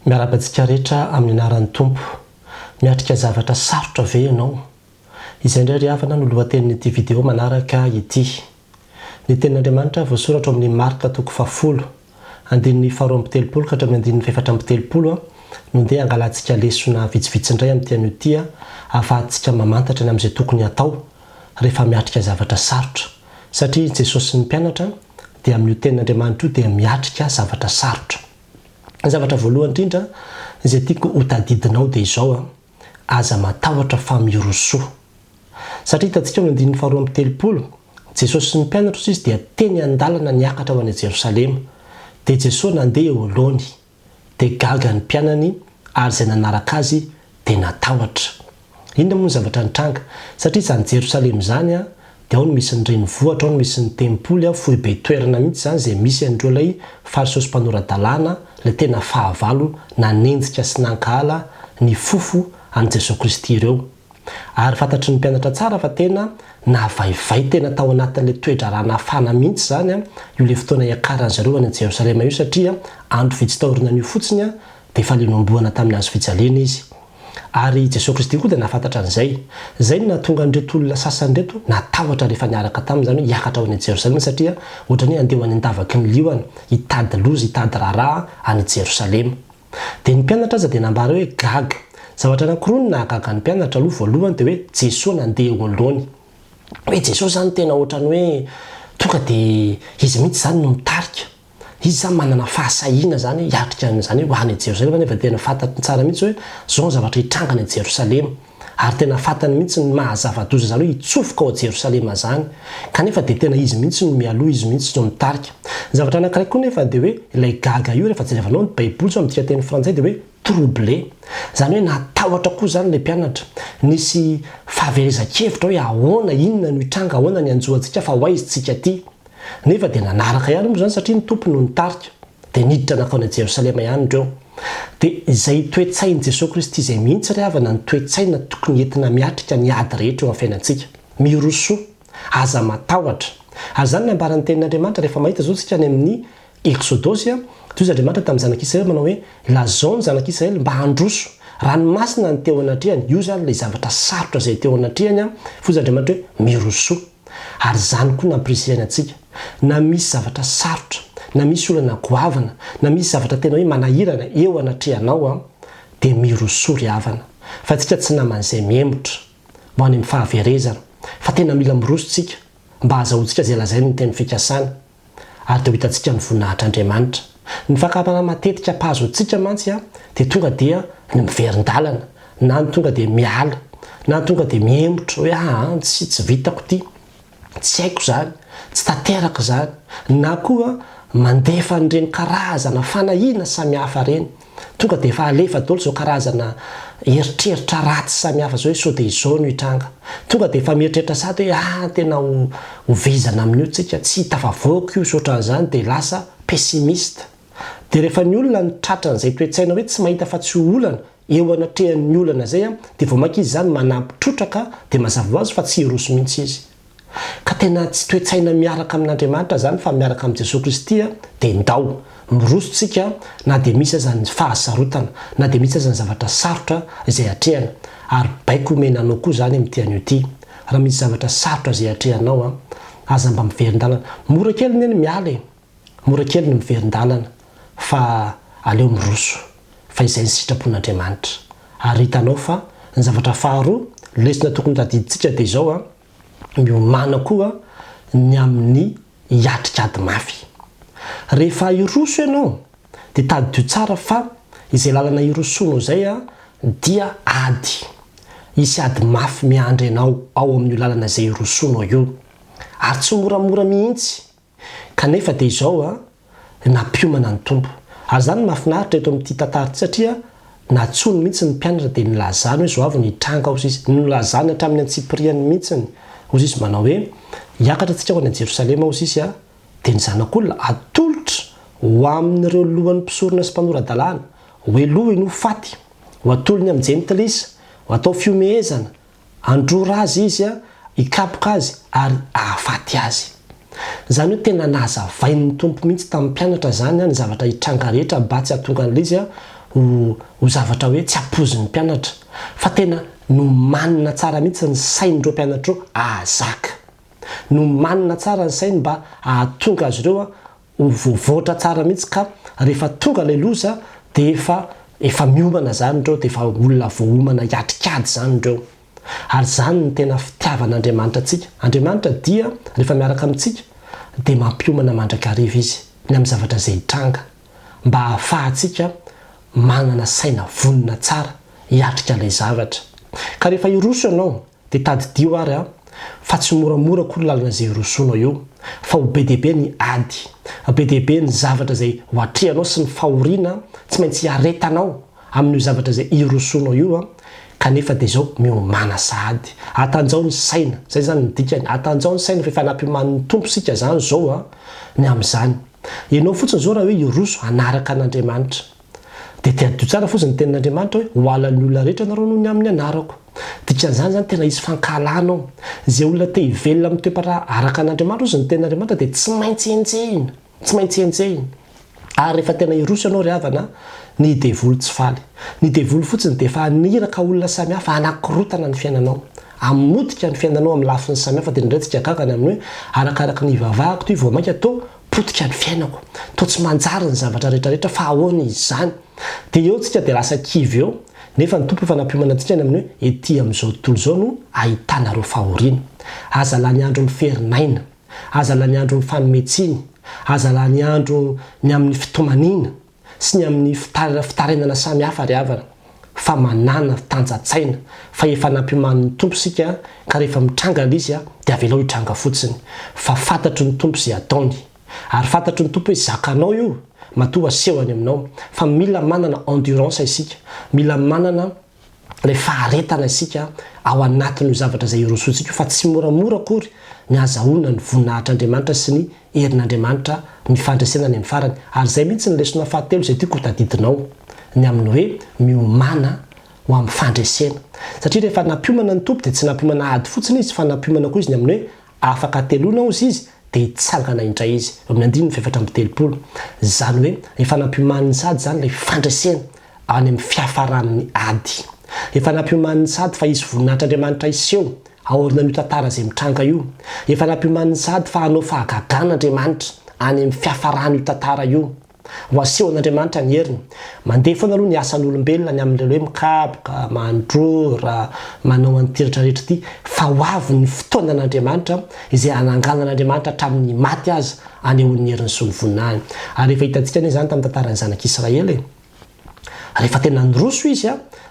Miarahaba antsika rehetra amin'ny anaran'ny Tompo. Miatrika zavatra sarotra ve ianao? Izay indray ry havana no lohatenin'ity video manaraka ity. Ny tenin'Andriamanitra voasoratra ao amin'ny Marka toko fahafolo, andininy faharoa amby telopolo ka hatramin'ny andininy fahefatra amby telopolo no ndeha hangalantsika lesona vitsivitsy indray amin'ity anio ity ahafahantsika mamantatra ny amin'izay tokony hatao rehefa miatrika zavatra sarotra. Satria i Jesosy sy ny mpianatra dia amin'io tenin'Andriamanitra io dia miatrika zavatra sarotra. Ny zavatra voalohany indrindra izay tiako ho tadidinao dia izao an, aza matahotra fa mirosoa. Satria hitantsika ao amin'ny andininy faharoa amby telopolo, Jesosy sy ny mpianatra hozy izy dia teny an-dalana niakatra ho any Jerosalema. Dia Jesosy nandeha eo alohany. Dia gaga ny mpianany ary izay nanaraka azy dia natahotra. Inona moa ny zavatra nitranga? Satria izany Jerosalema izany dia ao no misy ny renivohitra, ao no misy ny tempoly, foibe toerana mihitsy izany izay misy an'ireo ilay Fariseo sy mpanora-dalàna, ilay tena fahavalo nanenjika sy nankahala nifofo an'i Jesoa Kristy ireo. Ary fantatry ny mpianatra tsara fa tena navaivay tena tao anatin'ilay toe-draharaha nafana mihitsy izany io ilay fotoana hiakaran-dry zareo any Jerosalema io satria andro vitsy taorianan'io fotsiny dia efa lenombohana tamin'ny hazo fijaliana izy. Ary i Jesoa Kristy koa dia nahafantatra an'izay. Izay no nahatonga an'ireto olona sasany ireto natahotra rehefa niaraka taminy, izany hoe hiakatra ho any Jerosalema, satria ohatran'ny hoe handeha ho any an-davaky ny liona, hitady loza, hitady raharaha any Jerosalema. Dia ny mpianatra aza dia nambara hoe gaga. Zavatra anankiroa no nahagaga ny mpianatra aloha, voalohany dia hoe Jesoa nandeha eo anoloany. Hoe Jesoa izany tena ohatran'ny hoe tonga dia izy mihitsy izany no mitarika. Izy izany manana fahasahiana izany hiatrika an'izany hoe ho any Jerosalema nefa tena fantany tsara mihitsy hoe izao ny zavatra hitranga any Jerosalema. Ary tena fantany mihitsy ny maha zava-doza izany hoe hitsofoka ao Jerosalema izany. Kanefa dia tena izy mihitsy no mialoha, izy mihitsy no mitarika. Ny zavatra anankiray koa nefa dia hoe ilay gaga io rehefa jerevanao ny baiboly izao midika teny frantsay dia hoe troublé. Izany hoe natahotra koa izany ilay mpianatra. Nisy fahaverezan-kevitra hoe ahoana, inona no hitranga, ahoana ny hanjo antsika fa ho aiza isika ity. Nefa dia nanaraka ihany moa izany satria ny Tompo no nitarika. Dia niditra nankao any Jerosalema ihany ireo. Dia izay toe-tsain'i Jesoa Kristy izay mihitsy ry havana ny toe-tsaina tokony entina miatrika ny ady rehetra eo amin'ny fiainantsika. Mirosoa. Aza matahotra. Ary izany no ambaran'ny Tenin'Andriamanitra rehefa mahita izao isika any amin'ny Eksodosy, dia hoy Andriamanitra tamin'ny zanak'Israely manao hoe, Lazao ny zanak'Israely mba handroso. Ranomasina ny teo anatrehany. Io izany ilay zavatra sarotra izay teo anatrehany. Fa hoy Andriamanitra hoe, Mirosoa. Ary izany koa nampirisihany antsika, na misy zavatra sarotra, na misy olana goavana, na misy zavatra tena hoe manahirana eo anatrehanao an, dia mirosoa ry havana, fa tsika tsy naman'izay mihemotra ho any amin'ny fahaverezana, fa tena mila miroso tsika mba hahazahoantsika izay lazain'ny teny fikasana. Ary dia ho hitantsika ny voninahitr'Andriamanitra. Ny fakam-panahy matetika mpahazo antsika mantsy dia tonga dia ny miverin-dalana, na ny tonga dia miala, na ny tonga dia mihemotra hoe aa tsy tsy vitako ity, tsy haiko izany, tsy tanteraka izany, na koa mandefa an'ireny karazana fanahiana samihafa ireny. Tonga dia efa alefa daholo izao karazana eritreritra ratsy samihafa izao hoe sao dia izao no hitranga. Tonga dia efa mieritreritra sahady hoe ah tena ho ho vizana amin'io tsika, tsy tafavoaka io sy ohatran'izany dia lasa pessimiste. Dia rehefa ny olona no tratran'izay toe-tsaina hoe tsy mahita fa tsy ho olana eo anatrehan'ny olana izay dia vao mainka izy izany manampy trotraka dia mazava ho azy fa tsy hiroso mihitsy izy. Ka tena tsy toe-tsaina miaraka amin'Andriamanitra izany fa miaraka amin'i Jesoa Kristy dia ndao miroso tsika na dia misy aza ny fahasarotana, na dia misy aza ny zavatra sarotra izay atrehana. Ary baiko omena anao koa izany amin'ity anio ity, raha misy zavatra sarotra izay atrehanao an, aza mba miverin-dalana. Mora kely anie ny miala e! Mora kely ny miverin-dalana fa aleo miroso fa izay ny sitrapon'Andriamanitra. Ary hitanao fa ny zavatra faharoa, lesona tokony tadidintsika dia izao an, miomàna koa ny amin'ny hiatrika ady mafy. Rehefa hiroso ianao dia tadidio tsara fa izay lalana hirosoanao izay dia ady. Hisy ady mafy miandry anao ao amin'io lalana izay hirosoanao io. Ary tsy ho moramora mihitsy. Kanefa dia izao an, nampiomana ny Tompo. Ary izany no mahafinaritra eto amin'ity tantara ity satria nantsoiny mihitsy ny mpianatra dia nilazany hoe izao avy no hitranga hozy izy. Nolazany hatramin'ny antsipiriany mihitsy hozy izy manao hoe, hiakatra tsika ho any Jerosalema hozy izy an, dia ny Zanak'olona atolotra ho amin'ireo lohan'ny mpisorona sy mpanora-dalàna, hohelohiny ho faty, ho atolony amin'ny jentilisa, ho atao fihomehezana, Handrora azy izy, hikapoka azy ary hahafaty azy. Izany hoe tena nazavain'ny Tompo mihitsy tamin'ny mpianatra izany ny zavatra hitranga rehetra mba tsy hahatonga an'ilay izy ho ho zavatra hoe tsy ampoizin'ny mpianatra fa tena nomanina tsara mihitsy ny sain'ireo mpianatra ireo hahazaka. Nomanina tsara ny sainy mba hahatonga azy ireo ho voavoatra tsara mihitsy ka rehefa tonga ilay loza dia efa efa miomana izany ireo dia efa olona voaomana hiatrika ady izany ireo. Ary izany no tena fitiavan'Andriamanitra antsika. Andriamanitra dia rehefa miaraka amintsika dia mampiomana mandrakariva Izy ny amin'ny zavatra izay hitranga mba hahafahantsika manana saina vonona tsara hiatrika ilay zavatra. Ka rehefa hiroso ianao Dia tadidio ary an, fa tsy moramora akory lalana izay hirosoanao eo, fa ho be dia be ny ady, be dia be ny zavatra izay ho atrehanao sy ny fahoriana tsy maintsy hiaretanao amin'io zavatra izay hirosoanao io an, kanefa dia izao miomàna sahady, atanjao ny saina, izay izany ny dikany, atanjao ny saina fa efa nampiomanin'ny Tompo isika izany izao an, ny amin'izany. Ianao fotsiny izao raha hoe hiroso hanaraka an'Andriamanitra. Dia tadidio tsara fotsiny ny tenin'Andriamanitra hoe, ho halan'ny olona rehetra ianareo noho ny amin'ny anarako. Dikan'izany izany tena hisy fankahalana ao. Izay olona te hivelona amin'ny toe-panahy araka an'Andriamanitra hozy ny tenin'Andriamanitra dia tsy maintsy enjehina. Tsy maintsy enjehina. Ary rehefa tena hiroso ianao ry havana, ny devoly tsy faly. Ny devoly fotsiny dia efa haniraka olona samihafa hanakorotana ny fiainanao. Hamotika ny fiainanao amin'ny lafiny samihafa dia indraindray tsika gaga ny amin'ny hoe arakaraka ny hivavahako ity vao mainka toa Potika ny fiainako, toa tsy manjary ny zavatra rehetra rehetra fa ahoana izy izany? Dia eo tsika dia lasa kivy eo, nefa ny Tompo efa nampiomana antsika ny amin'ny hoe ety amin'izao tontolo izao no ahitanareo fahoriana. Aza lany andro miferinaina, aza lany andro mifanome tsiny, aza lany andro ny amin'ny fitomaniana sy ny amin'ny fitarainana samihafa ry havana fa manàna tanja-tsaina fa efa nampiomanin'ny Tompo isika ka rehefa mitranga ilay izy dia avelao hitranga fotsiny fa fantatry ny Tompo izay ataony ary fantatry ny Tompo hoe zakanao io matoa aseho any aminao fa mila manana endurance isika mila manana ilay faharetana isika ao anatin'io zavatra izay irosoantsika io fa tsy moramora akory ny hazahoana ny voninahitr'Andriamanitra sy ny herin'Andriamanitra ny fandresena any amin'ny farany. Ary izay mihitsy ny lesona fahatelo izay tiako ho tadidinao, ny amin'ny hoe miomàna ho amin'ny fandresena. Satria rehefa nampiomana ny Tompo dia tsy nampiomana ady fotsiny Izy fa nampiomana koa Izy ny amin'ny hoe afaka hateloana hozy Izy dia hitsangana indray Izy. Eo amin'ny andininy fahefatra 34. Izany hoe efa nampiomaniny sahady izany ilay fandresena any amin'ny fiafaran'ny ady. Efa nampiomaniny sahady fa hisy voninahitr'Andriamanitra hiseho aorianan'io tantara izay mitranga io. Efa nampiomaniny sahady fa hanao fahagagana Andriamanitra any amin'ny fiafaran'io tantara io. Ho asehon'Andriamanitra ny heriny. Mandeha foana aloha ny asan'olombelona ny amin'ilay hoe mikapoka, mandrora, manao an'ity rehetra rehetra ity, fa ho avy ny fotoanan'Andriamanitra izay hananganan'Andriamanitra hatramin'ny maty aza anehoany ny heriny sy ny voninahiny. Ary efa hitantsika anie izany tamin'ny tantaran'ny zanak'Israely e! Rehefa tena niroso izy,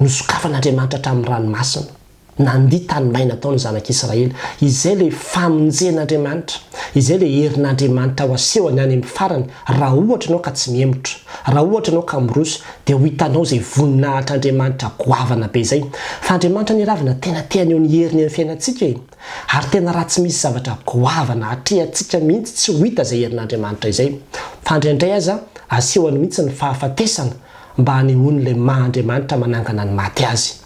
nosokafan'Andriamanitra hatramin'ny ranomasina. Nandia tany maina tao ny zanak'Israely. Izay ilay famonjen'Andriamanitra. Izay ilay herin'Andriamanitra ho asehony any amin'ny farany, raha ohatra ianao ka tsy mihemotra. Raha ohatra ianao ka miroso, dia ho hitanao izay voninahitr'Andriamanitra goavana be izay. Fa Andriamanitra anie ravina tena te haneho ny heriny amin'ny fiainantsika e! Ary tena raha tsy misy zavatra goavana atrehantsika mihitsy tsy ho hita izay herin'Andriamanitra izay. Fa indraindray aza asehony mihitsy ny fahafatesana mba hanehoany ilay maha Andriamanitra manangana ny maty Azy.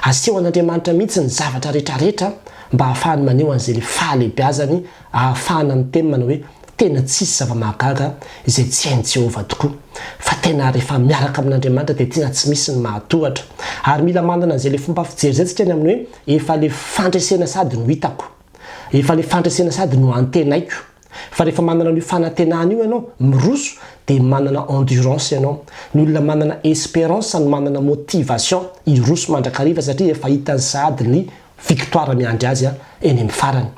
Asehon'Andriamanitra mihitsy ny zavatra rehetrarehetra mba hahafahany maneho an'izay ilay fahalehibiazany ahafahana miteny manao hoe tena tsisy zava-mahagaga izay tsy hain'i Jehovah tokoa. Fa tena rehefa miaraka amin'Andriamanitra dia tena tsy misy ny mahatohatra. Ary mila manana an'izay ilay fomba fijery izay tsika ny amin'ny hoe efa ilay fandresena sady no hitako. Efa ilay fandresena sady no antenaiko. Fa rehefa manana an'io fanantenana io ianao, miroso, dia manana endurance ianao. Ny olona manana esperance no manana motivation hiroso mandrakariva satria efa hitany sahady ny victoire miandry azy eny amin'ny farany.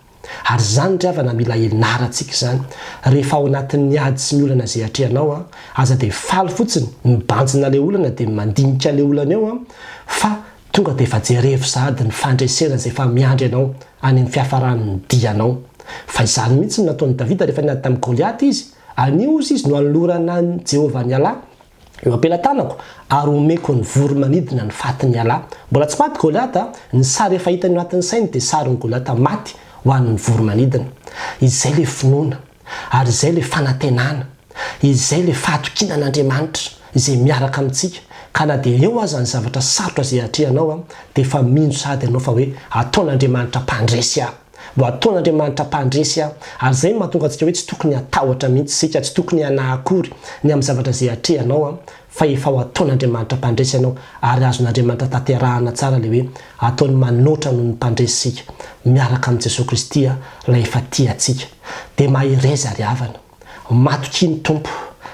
Ary izany ry havana mila ianarantsika izany. Rehefa ao anatin'ny ady sy ny olana izay atrehanao, aza dia faly fotsiny mibanjina ilay olana dia mandinika ilay olana eo fa tonga dia efa jerevo sahady ny fandresena izay efa miandry anao any amin'ny fiafaran'ny dianao. Fa izany mihitsy no nataon'i Davida rehefa niady tamin'i Goliata izy. Anio hozy izy no hanolorana an'i Jehovah an'ialahy eo am-pelatanako, ary homeko ny voro-manidina ny fatin'ialahy. Mbola tsy maty Goliata, ny sary efa hitany eo anatin'ny sainy dia sarin'i Goliata maty ho an'ny voro-manidina. Izay ilay finoana, ary izay ilay fanantenana, izay ilay fahatokiana an'Andriamanitra izay miaraka amintsika, ka na dia eo aza ny zavatra sarotra izay atrehanao, dia efa mino sahady ianao fa hoe ataon'Andriamanitra mpandresy aho. Ho ataon'Andriamanitra mpandresy aho. Ary izay no mahatonga antsika hoe tsy tokony hatahotra mihitsy isika, tsy tokony hanahy akory ny amin'ny zavatra izay atrehanao, fa efa ho ataon'Andriamanitra mpandresy ianao ary azon'Andriamanitra tanterahana tsara ilay hoe ataony manoatra noho ny mpandresy isika miaraka amin'i Jesoa Kristy ilay efa tia antsika. Dia mahereza ry havana. Matokia ny Tompo,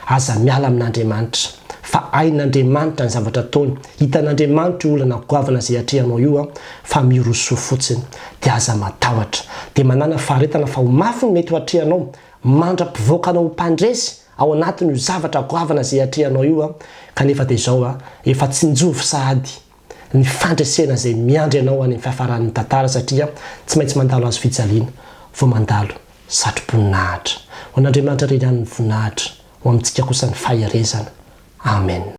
aza miala amin'Andriamanitra, fa hain'Andriamanitra ny zavatra ataony, hitan'Andriamanitra io olana goavana izay atrehanao io fa mirosoa fotsiny dia aza matahotra, dia manàna faharetana fa ho mafy ny mety ho atrehanao mandra-pivoakanao ho mpandresy ao anatin'io zavatra goavana izay atrehanao io kanefa dia izao efa tsinjovy sahady ny fandresena izay miandry anao any amin'ny fiafaran'ny tantara satria tsy maintsy mandalo hazo fijaliana vao mandalo satro-boninahitra. Ho an'Andriamanitra irery ihany ny voninahitra, ho amintsika kosa ny faherezana. Amen.